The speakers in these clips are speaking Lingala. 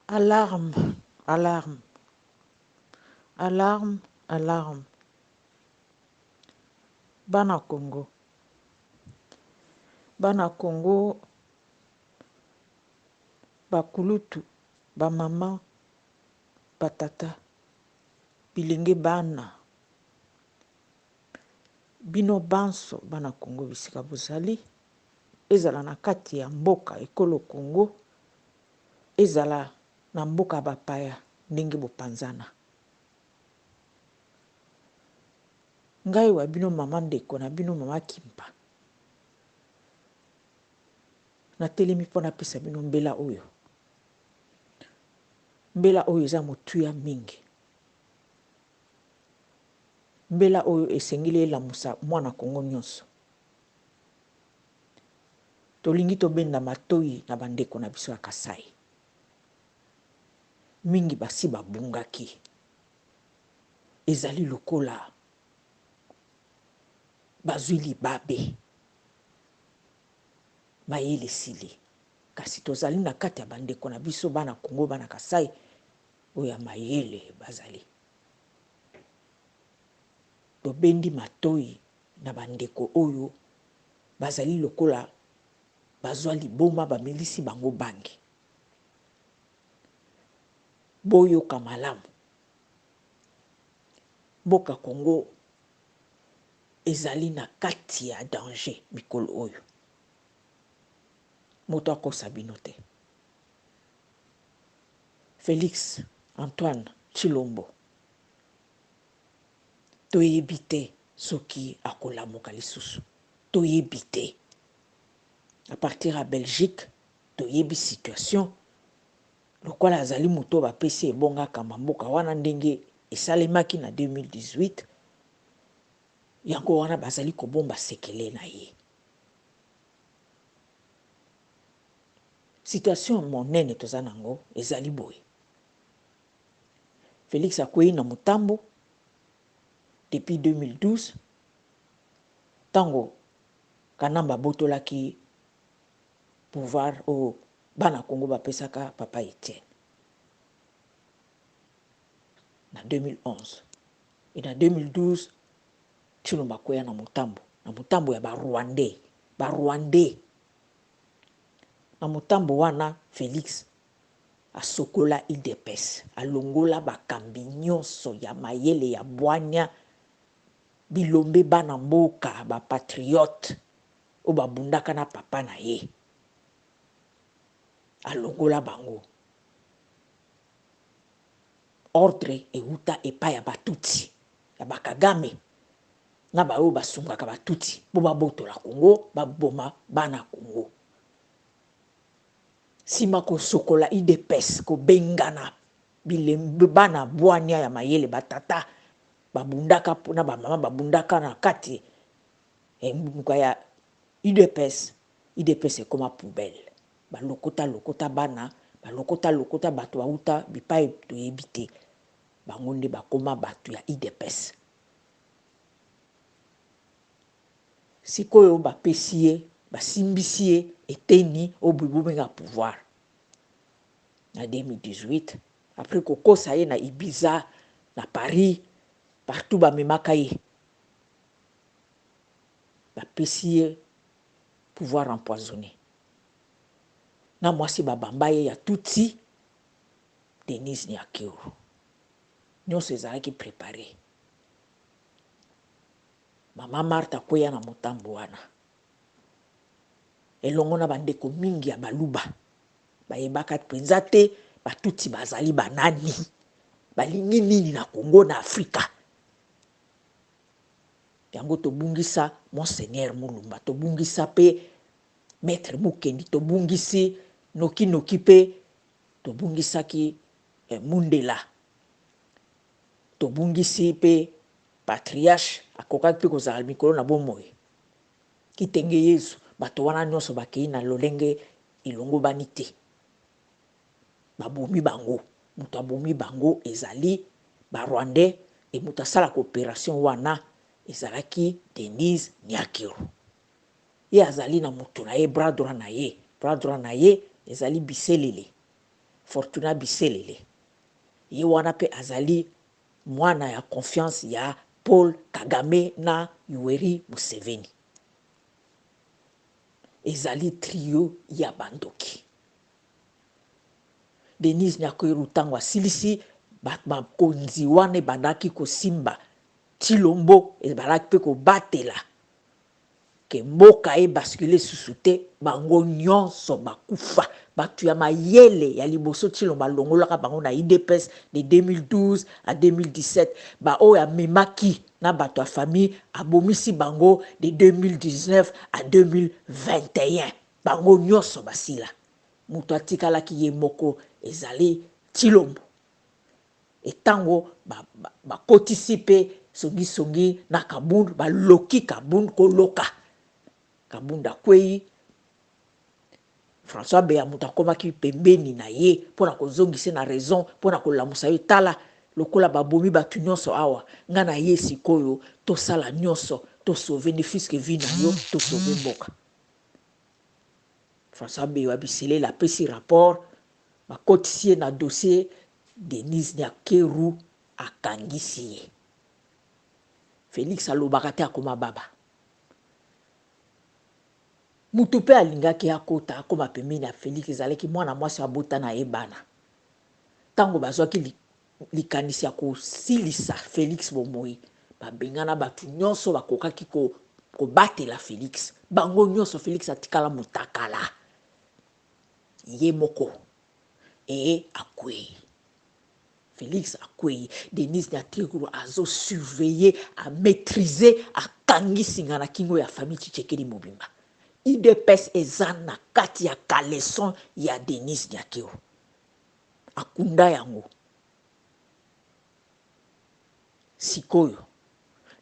Alarme alarme alarme alarme bana Congo bana Congo ba kulutu ba maman ba tata bilenge bana bino banso bana Congo bisika bozali ezala na kati ya mboka ekolo Congo Ezala na mboka ya bapaya ndenge bopanzana. Ngai wa bino mama ndeko na bino mama Kimpa natelemi mpo napesa bino mbela oyo. Mbela oyo eza motuya mingi. Mbela oyo esengeli elamusa mwana Congo nionso. Tolingi tobenda matoyi na ba ndeko na biso ya Kasai. Mingi basi babungaki. Ezali lokola bazwi libabe. Mayele esili. Kasi tozali na kati ya ba ndeko na biso bana Congo, bana Kasai oyo ya mayele bazali. Tobendi matoyi na ba ndeko oyo bazali lokola bazwa liboma bamelisi bango bangi. Boyoka malamu. Mboka Congo ezali na kati ya danger mikolo oyo. Moto akosa bino te. Felix Antoine Tshilombo Toyebi te soki akolamuka lisusu. Toyebi te. A partir ya Belgique, toyebi situation. Lokola azali moto oyo bapesi ebonga akamba mboka wana ndenge esalemaki na 2018, yango wana bazali kobomba sekele na ye. Situation monene toza na yango ezali boye. Felix akweyi na mutambo depuis 2012 tango Kanambe abotolaki pouvoir oyo bana Congo bapesaka papa Etienne na 2011 et na 2012 Tshilombo akweya na mutambo, na mutambo ya ba Rwandais, ba Rwandais na mutambo wana Felix Asokola udps, alongola bakambi nionso ya mayele ya bwania, bilombe bana mboka ba patriotes oyo babundaka na papa na ye, alongola bango. Ordre ewuta epai ya ba tutsi, ya ba Kagame na ba oyo basungaka ba tutsi po babotola Congo, baboma bana Congo. Sima kosokola udps, kobengana bilembe bana bwania ya mayele ba tata babundaka na ba mama babundaka na kati ya engbunduka ya udps, udps ekoma poubelle. Balokota lokota bana, balokota lokota bato bawuta bipai toyebi te, bango nde bakoma bato ya udps. Sikoyo bapesi ye, basimbisi ye eteni oyo bobenga pouvoir na 2018 après kokosa ye na Ibiza, na Paris, partout bamemaka ye, bapesi ye pouvoir empoisonne na mwasi babamba ye ya Tutsi Denise Nyakeru, nionso ezalaki prepare. Mama Marthe akweya na motambo wana elongo na bandeko mingi ya Baluba. Bayebaka mpenza te ba Tutsi bazali banani, balingi nini na Congo, na Afrika. Yango tobungisa Monseigneur Mulumba, tobungisa mpe Maitre Mukendi, tobungisi noki noki mpe tobungisaki eh, Mundela, tobungisi mpe Patriarche akokaki mpe kozala mikolo na bomoi. Kitenge Yezu, bato wana nionso bakei na lolenge elongobani te. Babomi bango. Moto abomi bango ezali ba Rwandais et moto asalaka operation wana ezalaki Denise Nyakeru. Ye azali na moto na ye, bras droit na ye. Bras droit na ye ezali Biselele. Fortuna Biselele, ye wana mpe azali mwana ya confiance ya Paul Kagame na Yoweri Museveni. Ezali trio ya bandoki. Denise Nyakeru ntango asilisi bakonzi wana ebandaki kosimba Tshilombo, ebandaki mpe kobatela ke mboka e bascule susu te, bango nyonso bakufa. Batu ya mayele ya liboso Tshilombo alongolaka bango na udps de 2012 à 2017, ba oyo amemaki na bato ya famille abomisi bango de 2019 à 2021, bango nyonso basila. Moto atikalaki ye moko ezali Tshilombo. Et tango bakotisi pe songi songi na Kabund, baloki Kabund koloka. Kabund akweyi, François Beya moto akomaki pembeni na ye mpo na kozongisa ye na raison, mpo na kolamusa ye, tala lokola babomi bato nyonso awa, nga na ye sikoyo tosala nyonso to sauver ne fût-ce que vie na yo, to sauver mboka. François Beya Biselele apesi rapport, bakotisi ye na dossier Denise Nyakeru akangisi ye. Felix alobaka te akoma baba. Mutu pe alingaki akota akoma pembeni ya Felix ezalaki mwana mwasi abota na ye bana. Tango bazwaki likanisi ya kosilisa Felix bomoyi, babengana batu nyonso bakokaki kobatela Felix. Bango nyonso Felix atikala mutakala ye moko. Ee akweyi. Felix akweyi. Denise Nyakeru azo surveiller, a maitriser, akangi singa na kingo ya famille Tshisekedi mobimba. Udps eza na kati ya caleçon ya Denise Nyakeru. Akunda yango. Sikoyo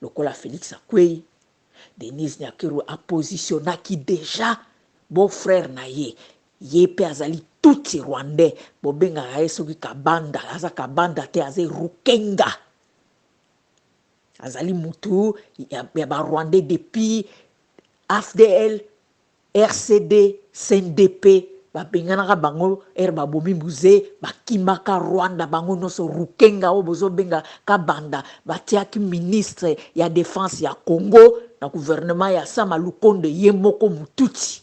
lokola Felix akweyi, Denise Nyakeru a positionaki dejà beau frère na ye, ye pe azali tutsi rwandais, bobengaka ye soki kabanda, aza kabanda te aza rukenga, azali mutu ya, ya ba rwandais depuis AFDL RCD, CNDP babenganaka bango heure babomi Mzee bakimaka Rwanda bango nionso Rukenga oyo bozo benga Kabanda batiaki ministre ya defense ya Congo na gouvernement ya Sama Lukonde ye moko mututsi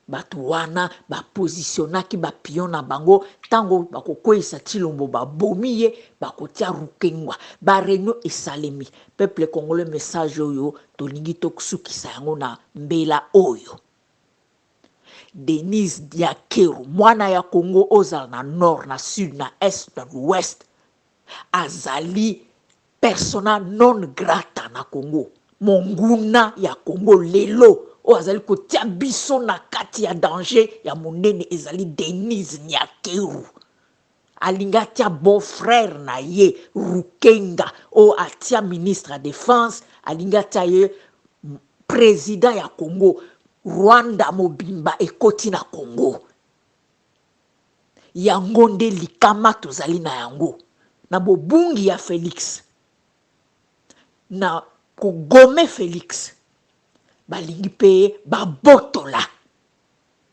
Batu wana ba positionaki ba pions na bango tango bakokweyisa Tshilombo babomi ye bakotia Rukengwa. Ba reunion esalemi. Peuple congolais message oyo tolingi tosukisa yango na mbela oyo. Denise Nyakeru mwana ya Congo ozala na nord na sud na est na l'ouest azali Persona non grata na Congo, monguna ya Congo lelo oyo azali kotia biso na kati ya danger ya monene ezali Denise Nyakeru. Alingi atia beau frère na ye Rukenga oyo atia ministre ya defense, alingi atia ye president ya Congo. Rwanda mobimba ekoti na Congo. Yango nde likama tozali na yango na bobungi ya Felix, na ko gommer Felix, balingi pe babotola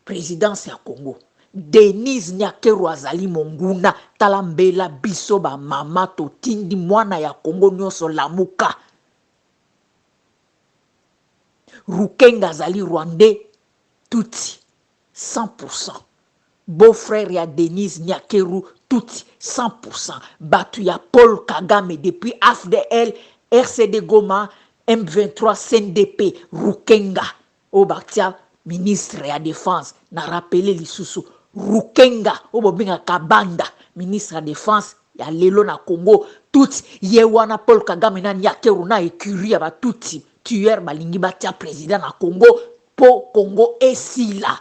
presidence ya Congo. Denise Nyakeru azali monguna, tala mbela biso ba mama totindi mwana ya Congo nionso lamuka. Rukenga azali Rwandais Tutsi. 100 pourcent beau frère ya Denise Nyakeru tutsi 100 pourcent batu ya Paul Kagame depuis AFDL RCD Goma M23 CNDP Rukenga oyo batia ministre ya defense na rappeler lisusu Rukenga oyo bobenga Kabanda ministre ya defense ya lelo na Congo tutsi ye wana Paul Kagame na Nyakeru na ecurie ya ba tutsi tueur balingi batia president na Congo Po Congo esila.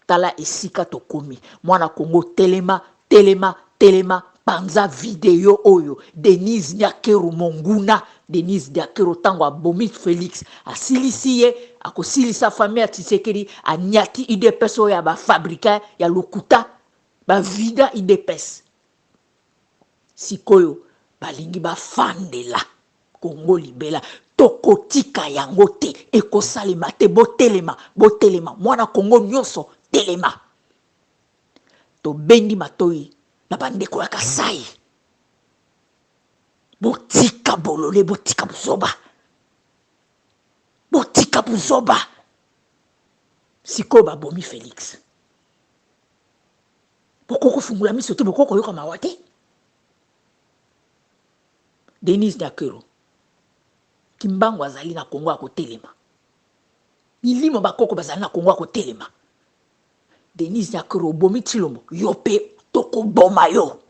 Tala esika tokomi. Mwana Congo telema, telema, telema, panza video oyo. Denise Nyakeru monguna, Denise Nyakeru tango abomi Felix, asilisi ye, akosilisa famille ya Tshisekedi, anyati udps oyo ya ba fabricants ya lokuta, ba vida udps. Sikoyo balingi bafandela Congo libela tokotika yango te ekosalema te botelema botelema mwana Congo nyoso telema. Tobendi matoyi na bandeko ya Kasai. Botika bolole, botika buzoba. Botika buzoba. Sikoyo babomi Felix. Bokoki kofungola miso te, bokoki koyoka mawa te. Denise Nyakeru, Kimbangu azali na Congo akotelema. Milimo bakoko bazali na Congo akotelema. Denise Nyakeru obomi Tshilombo, yo pe tokoboma yo.